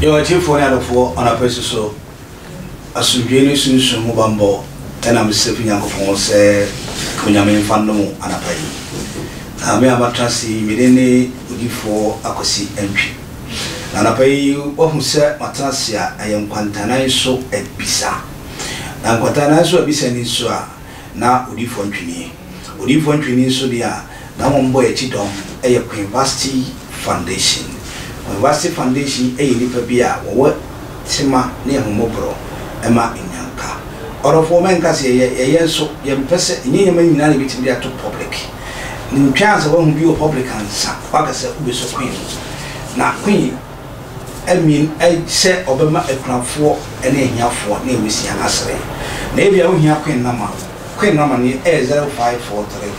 Yɛwɔ atiefoɔ ne adɔfoɔ anɔpa yi so asomdwoe ne sunsum mu bammɔ ɛna mesrɛ fi Nyankopɔn hɔ sɛ Onyame mfa nnom wo anɔpa yi. Na me a matena ase yi, me din ne Odiyifoɔ Akwasi Antwi. Na anɔpa yi woahu sɛ matena ase a ɛyɛ nkwantanan so abisa. Na nkwantanan so abisa ni nso a, na Odiyifoɔ Antwi nie. Odiyifoɔ Antwi ni nso deɛ a, na wɔn bɔ yɛn akyi dɔm yɛ Queen Vasti Foundation. Queen Vasti Foundation yɛ nnipa bi a wɔwɔ tema ne ahummɔborɔ ma nnyanka. Ɔdɔfoɔ mɛnka sɛ yɛyɛ, yɛyɛ nso yɛmpɛ sɛ, ɛnyɛ nneɛma nyinaa na yɛbɛtumi de ato public. Ntwɛn ansa woahu bi wɔ public ansa woaka sɛ wobɛsɔ Queen mu. Na Queen amien sɛ ɔbɛma akunafoɔ ne ahiafoɔ ne awisiaa asere. Na ebia wohia Queen number. Queen number no yɛ 0543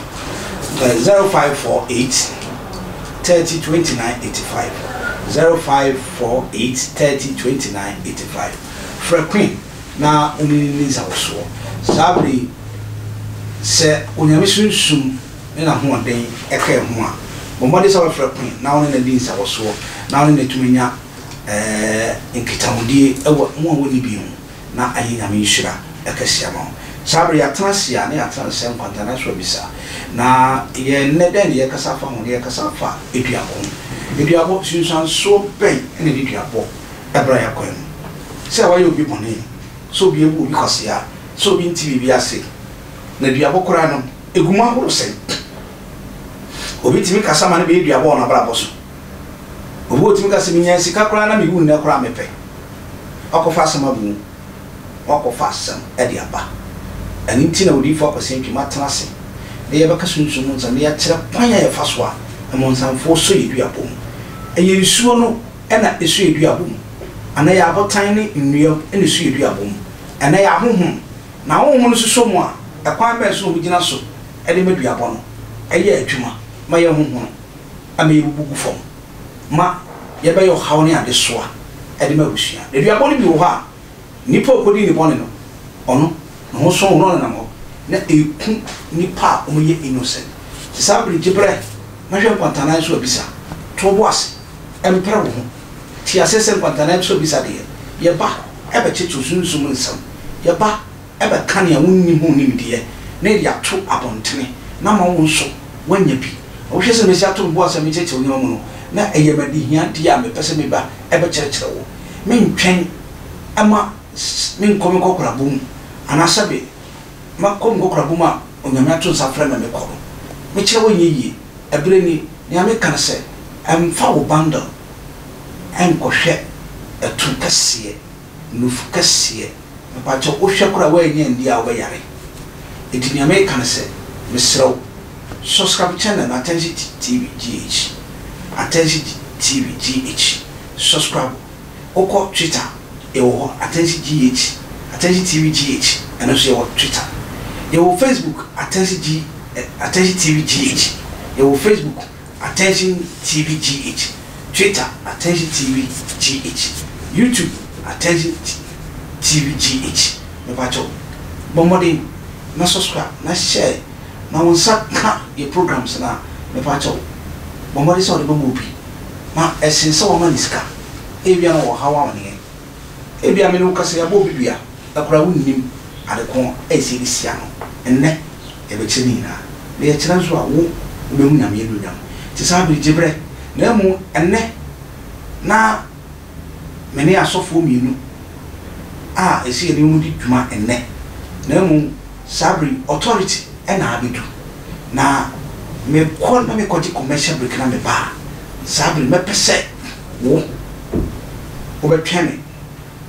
0548 30 29 85 0548 30 29 85. Frɛ Queen na wo ne no nni nsawosoɔ. Saa berɛ yi, sɛ Onyame Sunsum ne N'ahoɔden ka yɛn ho a, bɔ mmɔden sɛ wobɛfrɛ Queen na wo ne no adi nsawɔsoɔ na wo ne no atumi anya nkitahodie wɔ mo a wonni bi ho na ayɛ Nyame nhyira kɛseɛ ama wo. Saa berɛ yi yɛatena ase a na yɛatena ase sɛ nkwantanan so abisa. Na yɛn nnɛ dɛn na yɛrekasa afa ho? Na yɛrekasa afa aduabɔ ho. Aduabɔ, nsunsuansoɔ bɛn na ɛde duabɔ bra yɛn akwan mu? Sɛ woayɛ obi bɔne, sɛ obi abu obi kwasea, sɛ obi nte biribi ase, na duabɔ koraa no, egu mu ahorow sɛn? Obi tumi kasa ma no bɛyɛ duabɔ wɔ n'abrabɔ so. Obi wɔ tumi ka sɛ, Minyaa sika koraa na mewu nnɛ koraa a mepɛ. Wakɔfa asɛm aba mu. Wakɔfa asɛm de aba. Ɛno nti na Odiyifo Akwasi Antwi matena ase na yɛbɛka sunsum mu nsɛm na yɛakyerɛ kwan a yɛfa so a mmɔnsamfoɔ sɔ yɛn duabɔ mu. Ɛyɛ nsuo no na ɛsɔ yɛn duabɔ mu, anaa ɛyɛ abotan ne nnua na ɛsɔ yɛn duabɔ mu, anaa ɛyɛ ahonhom Na honhom no sosɔ mu a, ɛkwan bɛn so na wɔgyina so de ma duabɔ no yɛ adwuma ma yɛhohono ma yebubu gu fam ma yɛbɛyɛ ɔhaw ne adesoa de ma abusua? Na duabɔ no bi wɔ hɔ a, nipa a okodii ne bɔne no, ɔno, ne ho sõ na ɔnenam hɔ, na eku nnipa a wɔyɛ innocent. Te saa bere gye brɛ na hwɛ nkwantanan so abisa. To wo bo ase, mpere wo ho. Te aseɛ sɛ nkwantanan so abisa deɛ, yɛba bɛkyekye sunsum nsɛm, yɛba bɛka nea wonni ho nimdeɛ na yɛde ato abɔntene na ama wo nso woanya bi. Na wohwɛ sɛnea masi ato me bo ase sɛ mekyerɛkyerɛ wo nneɛma mu no, na ɛyɛ me adehiadeɛ a mepɛ sɛ meba bɛkyerɛkyerɛ wo. Mentwɛn mma menkɔ me nkɔkorabɔ mu, anaa sɛbe makɔ me nkɔkorabɔ mu a Onyame ato nsa afrɛ me mekɔ no, mekyerɛ wo ɛnyɛ yie. Ɛberɛ ni, nea meka ne sɛ, mfa wo bundle nkɔhwɛ ɛto kɛseɛ, nufu kɛseɛ, mepakyɛw wohwɛ koraa woannya anni a wobɛyare. Enti nea meka ne sɛ, mesrɛ wo, subscribe channel no Attention TV GH, Attention TV GH, subscribe, wokɔ Twitter yɛwɔ hɔ, Attention GH, Attention TV GH, ɛno nso yɛwɔ Twitter. Yɛwɔ Facebook, Attention G, Attention TV GH, yɛwɔ Facebook. Attention TV GH, Twitter, Attention TV GH, YouTube, Attention TV GH. Mepakyɛw, bɔ mmɔden na subscribe na share na wo nsa ka yɛ programs no a, mepakyɛw, bɔ mmɔden sɛ wode bɛma obi ma ɛsen sɛ wama no sika. Ebia na ɔwɔ ɔhaw amaneɛ. Ebia me ne wo kasa yi abɔ obi dua koraa wonnim ade ko a ɛsɛ yɛde si ano. Ɛnnɛ yɛbɛkyerɛ ne nyinaa. Na yɛkyerɛ nso a wo wobɛhu Nyame anuonyam. Nti saa bere gye berɛ. Na mmom ɛnnɛ na me ne asɔfoɔ mmienu a ɛsɛ yɛne wɔn di dwuma ɛnnɛ. Na mmom saa bere yi authority na abɛdu. Na mekɔ na mekɔgye commercial break na meba a, saa bere mɛpɛ sɛ wo, wobɛtwɛn me.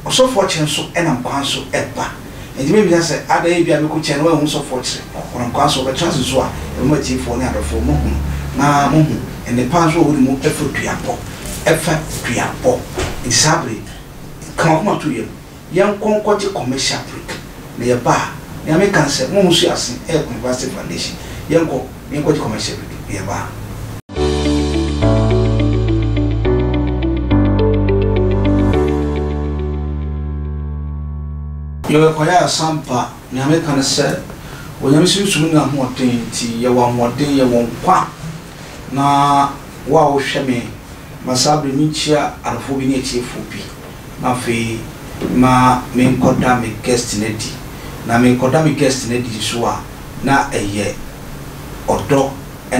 Ɔsɔfoɔ kyerɛ nso nam kwan so reba. Enti mɛbisa sɛ, Adɛn, ebia mɛkɔ kyia na woanhu sɔfoɔ kyerɛ? Ɔnam kwan so, ɔbɛtra ase nso a, ɛbɛma atiefoɔ ne adɔfoɔ moahunu, na moahu nnepa nso a ɛwɔ ne mu ɛfa duabɔ, ɛfa duabɔ. Enti saa berɛ yi, ka w'akoma to yam. Yɛnkɔ nkɔgye commercial break na yɛba a, nea meka ne sɛ, mo nso ase ɛyɛ University Foundation. Yɛnkɔ na yɛnkɔgye commercial break na yɛba a. Yɛrekɔyɛ asampa, nea meka ne sɛ, Onyame Sunsum ne n'ahoɔden nti, yɛwɔ ahoɔden, yɛwɔ nkwa. Na wo a wohwɛ me ma saa bere yi, menkyia adɔfoɔ bi ne atiefoɔ bi. Na afei ma menkɔda me guest no adi. Na merekɔda me guest no adi nso a, na ɛyɛ ɔdɔ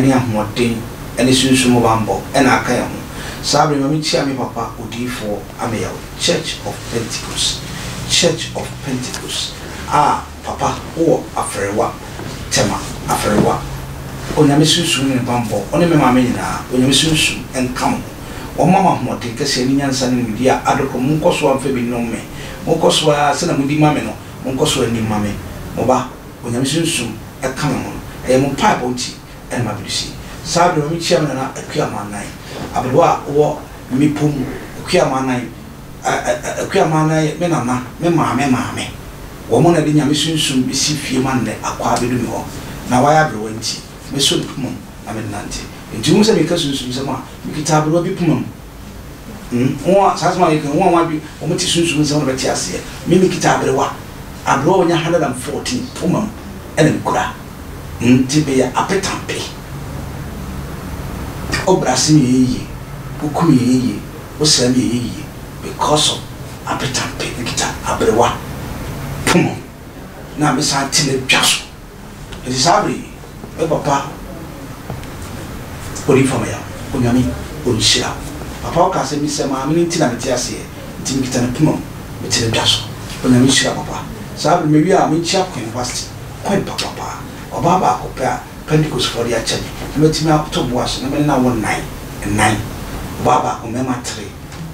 ne ahoɔden ne sunsum bammɔ na aka yɛn ho. Saa bere yi, ma minkyia me papa Odiyifoɔ Ameyaw, Church of Pentecost, Church of Pentecost, a papa wowɔ Afɛrewa, Tema, Afɛrewa. Onyame sunsum ne ne bammɔ, wo ne me maame nyinaa, Onyame sunsum nka mo ho. Wɔmma mo ahoɔden kɛseɛ ne nyansa ne nimdeɛ a adokoro. Monkɔ so ara mfa bi nnom me. Monkɔ so ara sɛdeɛ modi ma me no, monkɔ so ara nni mma me. Mo ba. Onyame sunsum ka me ho no, ɛyɛ mo mpaebɔ nti na mabedu sei. Saa bere no mekyia me nana Akua Amannan, aberewa a ɔwɔ mmepɔ mu, Akua Amannan, Akua Amannan yɛ me nana, me maame maame. Wɔn na de Nyame sunsum besi fie ma nnɛ akɔ abedu me hɔ. Na wayɛ aberewa nti, mesɔ ne poma mu na mede nante. Enti wohu sɛ meka sunsumsɛm a, mekita aberewa bi poma mu. Hmm, wɔn a, saa asɛm a yɛka yi, wɔn a wɔn adwene, wɔn te sunsum nsɛm na bɛte aseɛ. Me, mekita aberewa, aberewa a ɔnya 114 poma mu ɛna mekura. Hmm, nti meyɛ apetampe. Wobrɛ ase me yɛ yie, woku me yɛ yie, wosɛe me yɛ yie, because of apetampe, mekita aberewa poma mu na mesan te n'adwa so. Enti saa bere yi, me papa Odiyifo Ameyaw, Onyame onhyira wo. Papa wo kaa sɛ mesɛ maame no nti na mete aseɛ, nti mekita ne poma mu, mete ne dwa so. Onyame nhyira papa. Saa bere mewie a menkyia Queen Vasti, Queen papapa, ɔbaa baako pɛ a Pentecostefoɔ de akyɛ me na matumi ato boa so na mene no awo nnan, nnan, ɔbaa baako, mmarima tre,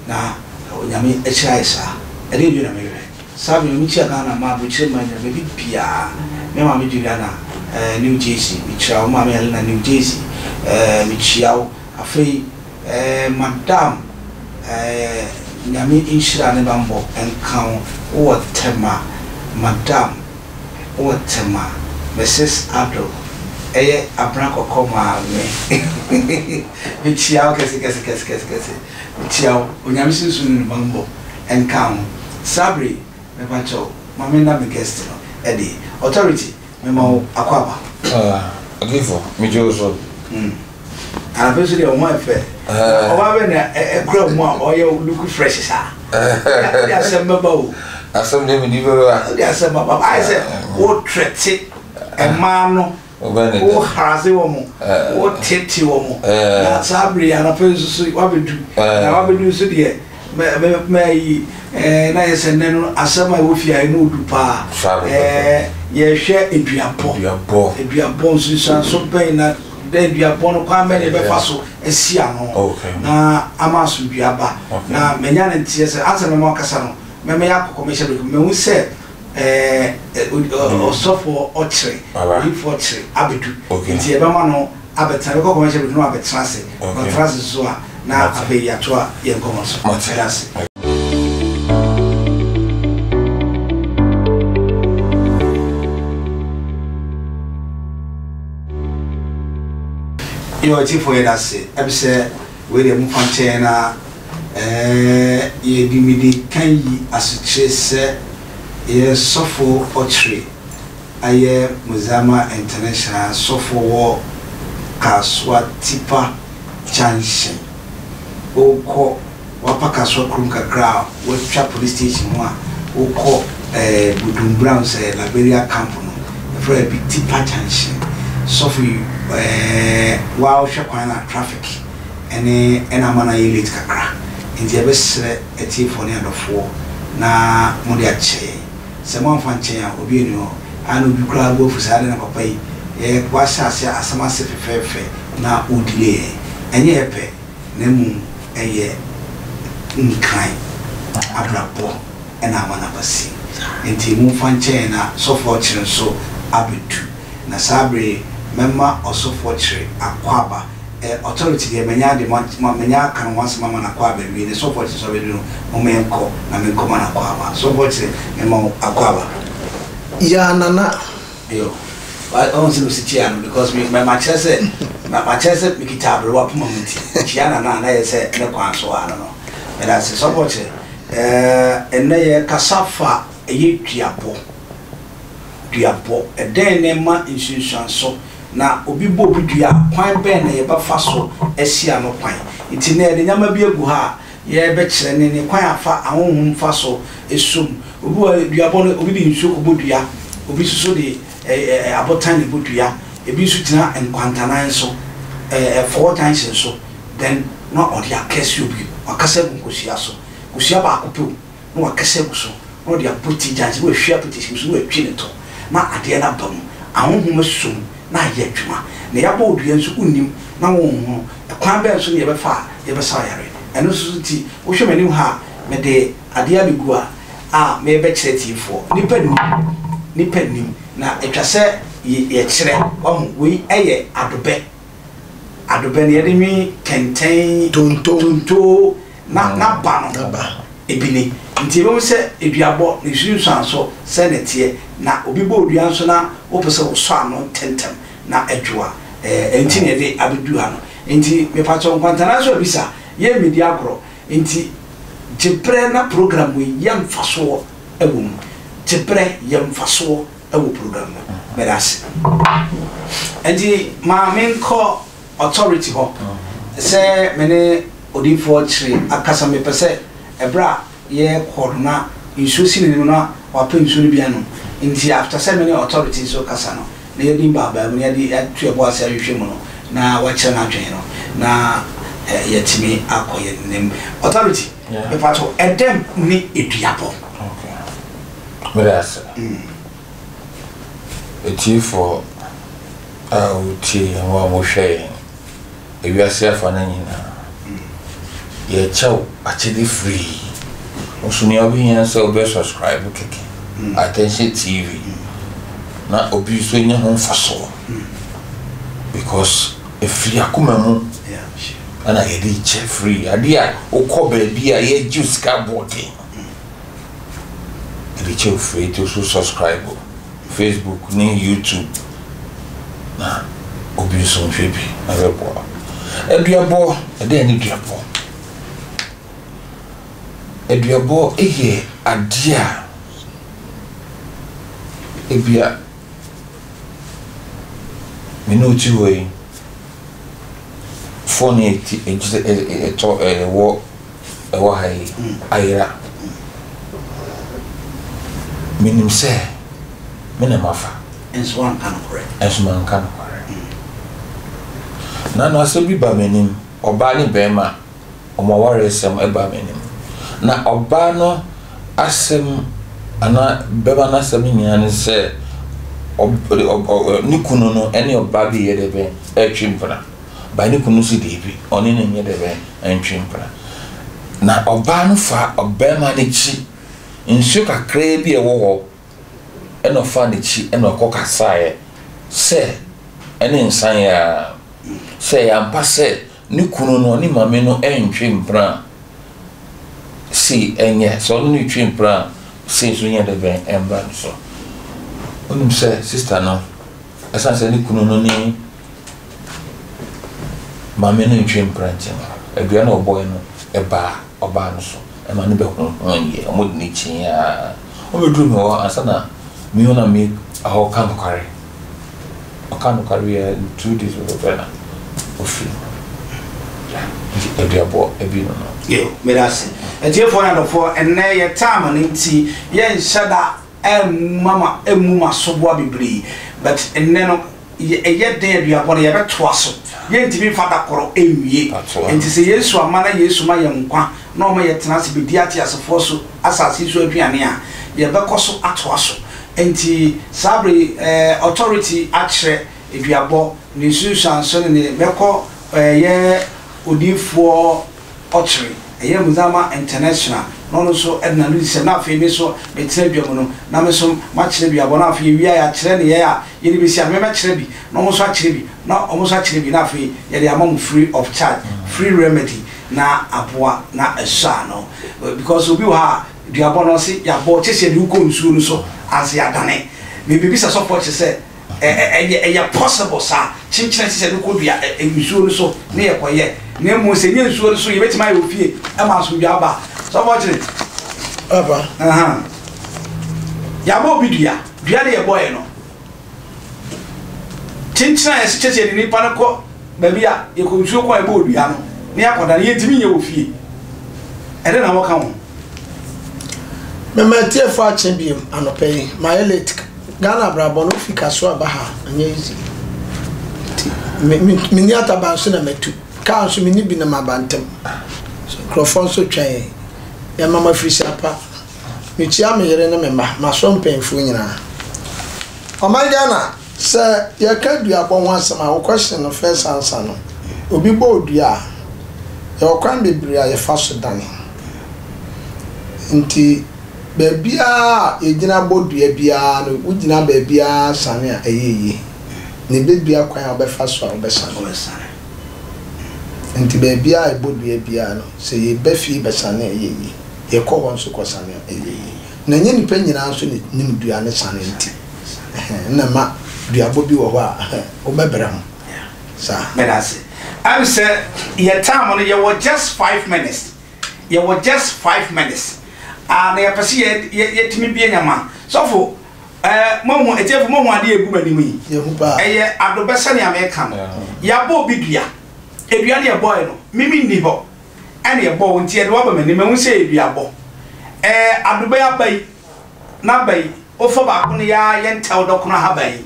na Onyame ahyira yɛ saa. Ɛdeɛn bio na mehwehwɛ? Saa bere no mikyia Ghana mmaa aburokyire mmaa nyinaa baabi biara. Me maame Juliana eh, New Jersey, mekyia wo. Me maame Helena, New Jersey, eh, mekyia wo. Afei eh, Madam eh, Nyame nhyira ne bammɔ nka wo. Wowɔ Tema, Madam, wowɔ Tema, Mrs. Addo, ɛyɛ Abena Kɔkɔ maame. Mekyia wo kɛse kɛse kɛse kɛse kɛse. Mekyia wo. Onyame sunsum ne ne bammɔ. Nka ho. Saa bere yi, mepa kyɛw, ma me nna me guest no adi. Authority, mema wo akwaaba. Ah, Odiyifo, megye wo so. Mm. Anɔpa nso deɛ wo ho yɛ fɛ. Na ɔbaa bɛn na ɛkura mu a ɔyɛ look fresh saa? Wode asɛm bɛba o. Asɛm deɛ mede bɛba. Wode asɛm bɛba. Ayɛ sɛ wotrɛte mmaa no. Wo harase wɔn, wo tete wɔn, na saa bere yi anɔpa yi nso so wabedu, na wabedu nso deɛ mɛ mɛ mɛ yi ɛɛ na yɛ sɛ nnɛ no asɛm a ɛwɔ fie a emu odu paa ɛɛ yɛhwɛ eduabɔ eduabɔ nsunsuanso bɛn na dɛ eduabɔ no kwan bɛn na yɛbɛfa so asi ano na ama asomdwoe aba na manya ne nteɛ sɛ ansa na mɛma wakasa no mɛmɛyɛ akɔ commercial break mɛhu sɛ Ɛɛ ɔsɔfoɔ ɔkyere, odiyifoɔ ɔkyere abɛdu. Nti yɛbɛma no abɛtena, yɛbɛkɔ commercial break na wabɛtena ase. Ɔtena ase nso a, na afei yɛatoa yɛn nkɔmmɔ so. Meda ase. Yo, atiefoɔ yɛda ase. Ɛm sɛ wei deɛ momfa nkyɛ yɛn na Ɛɛ, yɛde mede kan yi asokyerɛ sɛ yɛ sɔfo ɔkyere ayɛ Mozama International sɔfo wɔ Kasoa Tipa Junction. Wokɔ wapa Kasoa kurom kakra a watwa police station ho a wokɔ ɛɛ Budum Brown sɛ Liberia camp no yɛfrɛ baabi Tipa Junction. Sɔfo yi ɛɛ waa wohwɛ kwan no a traffic. ɛne ɛna ama no ayɛ late kakra nti yɛbɛsrɛ atiefoɔ ne adɔfoɔ na mode akyɛ yɛn sɛ moamfa ankyɛ yɛn a obi nni hɔ a na obi koraa bo afu saa adɛn na papa yi yɛ wahyɛ aseɛ asɛm ase fɛfɛɛfɛ na wo delay yɛn ɛnyɛ yɛ pɛ na mmom ɛyɛ nkran abrabɔ ɛna ama no aba sei nti momfa nkyɛ yɛn na sɔfoɔ kyere nso abɛdu na saa berɛ yi mɛma ɔsɔfoɔ kyere akwaaba Eh authority deɛ manya de ma manya aka ne ho asɛm ama no akɔ aba awie ne sɔfoɔ kyere sɛ ɔbɛdu no momma yɛnkɔ na menkɔ ma no akɔ aba sɔfoɔ kyere mema wo akɔ aba. Yaa Nana. Yo, wahu sɛ mesi kyia no because me ma makyerɛ sɛ ma makyerɛ sɛ mekita aberewa poma mu nti kyia Nana a na yɛ sɛ ne kwan so ano no. Meda ase sɔfoɔ kyere. Eh, ɛnnɛ yɛkasa fa ɛyɛ duabɔ. Duabɔ, ɛdɛn na ɛma nsunsuanso Na obi bɔ obi dua a, kwan bɛn na yɛbɛfa so asi ano kwan? Nti nnɛ yɛde nneɛma bi agu ha a, yɛrebɛkyerɛ ne ne kwan a fa ahonhom fa so sɔ mu. Obi wɔ hɔ duabɔ no, obi de nsuo kɔbɔ dua, obi nso so de abotan na ɛbɔ dua, ebi nso gyina nkwantanan so, four junction so, then na ɔde akɛse obi, wakasa agu nkosua so, kosua baako pɛ o. na wakasa agu so, na ɔde abɔ ti gya nti, na wahwie apete agu so, na watwi ne to, na adeɛ no aba mu. Ahonhom asɔ mu na ayɛ adwuma. Na yɛabɔ wo dua nso wonnim na wonhunu. Ɛkwan bɛn so na yɛbɛfa a yɛbɛsa wo yareɛ? Ɛno nso so nti, wohwɛ m'anim ha a, mede adeɛ abɛgu a a merebɛkyerɛ atiefoɔ. Nnipa nnim, nnipa nnim, na ɛtwa sɛ yɛkyerɛ. Wahu? Wei yɛ adobɛ. Adobɛ no, yɛde nwen kɛntɛn, Tonto. tonto, na n'aba no ebi ni. Nti yɛbɛhu sɛ aduabɔ ne nsunsuanso sɛn na ɛteɛ. Na obi bɔ odua nso na wopɛ sɛ wosɔ ano ntɛmntɛm na adwo a, ɛɛ nti na yɛde abɛdu ha no. Nti mepakyɛw Nkwantana nso abisa, yɛmmɛdi agorɔ. Nti gye berɛ na program wei yɛ mfasoɔ wɔ mu. Gye berɛ yɛ mfasoɔ wɔ program no mu. Meda ase. Nti ma menkɔ authority hɔ sɛ me ne odiyifoɔ Kyere akasa mepɛ sɛ ɛberɛ a yɛrekɔ no na nsuo si n'anim na wapɛ nsuo no bi anom nti after sɛ me ne authority nso kasa no na yɛadi mbaabaa mu na yɛde ato yɛn bo ase ahwehwɛ mu no na wakyerɛ n'adwene no na yɛatumi akɔ yɛn anim. Authority, mepakyɛw ɛdɛn ne aduabɔ? Okay. Meda ase. Atiefoɔ a wotie yɛn, wɔn a wɔhwɛ yɛn, ewiase afa no nyinaa, yɛkyɛ wo akyɛde free. Wo nso nea wobɛhia ne sɛ wobɛ subscribe kɛkɛ, Attention TV, na obi nso anya ho mfasoɔ because ɛfiri akoma mu ɛna yɛde kyɛ free. Adeɛ a wokɔ baabi a yɛgye sika aboɔden. Yɛde kyɛ wo free nti wo so subscribe Facebook ne YouTube na obi nso nhwɛ bi na bɛboa wo. Aduabɔ, ɛdɛn ne duabɔ? Aduabɔ yɛ adeɛ a ebia me ne wo te hɔ yi, phone yi ɛtɔ ɛwɔ ɛwɔ ha yi ayera. Menim sɛ me na mafa. Nso wanka nokorɛ. Nso manka nokorɛ. Na no asɛm bi ba m'anim, ɔbaa ne barima, wɔn awaresɛm ba m'anim. Na ɔbaa no asɛm anaa barima no asɛm nyinaa ne sɛ, ne kunu no ne ɔbaa bi reyɛ dɛ bɛn? Ɛretwe mpena. But ne kunu nso deebi, ɔne no nyɛ dɛ bɛn? Ntwe mpena. Na ɔbaa no faa ɔbarima no akyi, nsuo kakraa bi a ɛwɔ hɔ, ɛna ɔfaa n'akyi ɛna ɔkɔ kasaeɛ sɛ ɛne nsan yɛ ara sɛ ɛyɛ ampa sɛ ne kunu no ɔne maame no ntwe mpena a, sei ɛnyɛ, sɛ ɔne no twe mpena a, sei nso nyɛ dɛ bɛn ɛmbra no so. Wonim sɛ sista no, ɛsiane sɛ ne kunu no ne Maame no ntwe mprɛnte no, aduan a ɔbɔe no baa ɔbaa no so ma no bɛhonhonoeɛ. Wɔde no kyiiɛ ara. Wɔbɛduruu me hɔ ansa na mehu na me ɔreka nokware. Ɔka nokware wie a, 2 days pɛpɛpɛ na ɔfiri mu. Yeah, nti aduabɔ bi no no. Yo, meda ase. Atiefoɔ ne adɔfoɔ, ɛnnɛ yɛ time no nti yɛnhyɛ da mma ma mmu mo asoboa bebree but nnɛ no ɛyɛ den aduabɔ no yɛbɛtoa so yɛntumi mfa da koro nwie nti sɛ Yesu amma na Yesu ma yɛn nkwa na ɔma yɛtena ase bɛdi ateasefoɔ so asase yi so aduane a yɛbɛkɔ so atoa so nti saa bere yi authority akyerɛ aduabɔ ne nsunsuanso ne ne mɛkɔ yɛ odiyifoɔ ɔkyere, ɛyɛ Muzama International, na ɔno nso de n'ano di sɛm, na afei me nso metena dwa mu no, na me nso makyerɛ bi abɔ, na afei yɛwie a yɛakyerɛ nneyɛɛ a yɛde bɛsi ano, me mɛkyerɛ bi, na wɔn nso akyerɛ bi, na wɔn nso akyerɛ bi, na afei yɛde ama mo free of charge, free remedy, na aboa na asɔ ano. Because obi wɔ ha a, duabɔ no ɔse yɛabɔ, kyɛ sɛ yɛde wo kɔ nsuo no so ansa yɛadane. Mebɛbisa sɔfoɔ kyerɛ sɛ, Ɛyɛ ɛyɛ possible saa kyenkyena sɛ sɛ no kɔ dua nsuo no so ne yɛ kɔ yɛ na mmom sɛ nyɛ nsuo no so yɛbɛtumi ayɛ wɔ fie ɛma asomdwa aba sɔfo ɔkyere. Papa. Ahan. Yɛabɔ obi dua dua ne yɛbɔɛ no kyenkyena yɛsɛ kyɛ sɛ yɛde nipa no kɔ baabi a yɛkɔ nsuo kɔ a yɛbɔ odua no ne yɛakɔda no yɛntumi nyɛ wɔ fie. Ɛdɛn na wɔka ho? Mema atiefo akye biom anɔpa yi. Mayɛ late. Ghana abrabɔ no wofi Kasoa ba ha a, ɛnyɛ easy. Nti me me menni ataban so na matu. Car nso menni bi na maba ntɛm. So nkurɔfoɔ nso twɛn yɛn. Yɛma mo afirihyia pa. Mekyia me yere ne me mma, m'asɔr mpanyimfoɔ nyinaa. Ɔman Ghana, sɛ yɛka duabɔ ho asɛm a, wo question no first answer no, obi bɔ wo dua a, yɛwɔ kwan bebree a yɛfa so dane. Nti baabiara a yɛgyina bɔ dua biara no, wogyina baabiara sane a, ɛyɛ yie. Na ɛbɛbia kwan a wobɛfa so a wobɛsane. Nti baabiara a yɛbɔ dua biara no, sɛ yɛba fie bɛsane a, ɛyɛ yie. Yɛkɔ hɔ nso kɔsane a, ɛyɛ yie. Na ɛnyɛ nnipa nyinaa nso na nim dua no sane nti na ɛma duabɔ bi wɔ hɔ a wobɛbrɛ ho saa. Meda ase. Ɛm sɛ yɛ time no yɛwɔ just 5 minutes, yɛwɔ just 5 minutes ah, na yɛpɛ sɛ yɛ yɛ yɛtumi bie nyama. Sɔfo, moahu, atiefo moahu adeɛ a ɛgu m'anim yi? Yɛhu paa. Ɛyɛ adobɛ sɛnea meka no. Yɛabɔ obi dua. Edua no yɛbɔe no, me menni hɔ ɛna ɛbɔɔ wo nti yɛde wo aba m'anim, mahu sɛ ɛyɛ duabɔ. Adobɛ aba yi, n'aba yi, wofa baako no yaa yɛ ntɛw dɔkono ahaban yi,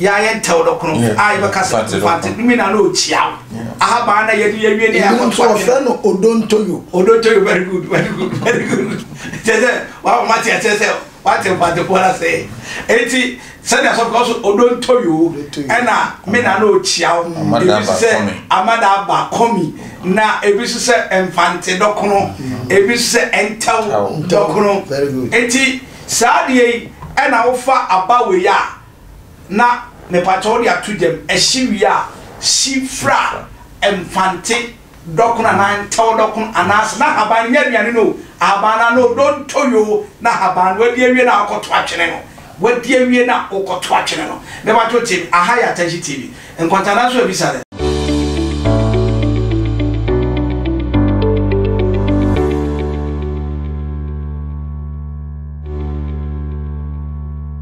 yaa yɛ ntɛw dɔkono a yɛbɛka sɛ mfante dumi na na ɔkyia wo ahaban na yɛde yɛwie ne Ebinom nso yɛakɔto wɔfrɛ atwene. No odontoyo. Odontoyo, very good, very good, very good. Kyerɛ sɛ wama mate akyerɛ sɛ wate mfantefoɔ no ase. Enti sɛdeɛ asɔfo ka so odontoyo Odontoyo. ɛna me na na ɔkyia wo. Amada Ebi aba nso sɛ kɔmi. Amada aba kɔmi, na ebi nso sɛ mfante dɔkono, ebi nso sɛ ɛntɛw Tɛw. dɔkono. Very good. Enti saa adeɛ yi ɛna wofa aba wei a na mepakyɛ wode ato gyam ɛhye wie a, hyi fra mfante dɔkono anaa ntɛw dɔkono anaasɛ na ahaban no nyɛ aduane no o, ahaban no ana odontoyo na ahaban no wadi awie na akɔto atwene no, wadi awie na wokɔto atwene no. Mepakyɛ tie me, aha yɛ Attention TV Nkɔntana so abisa dɛ.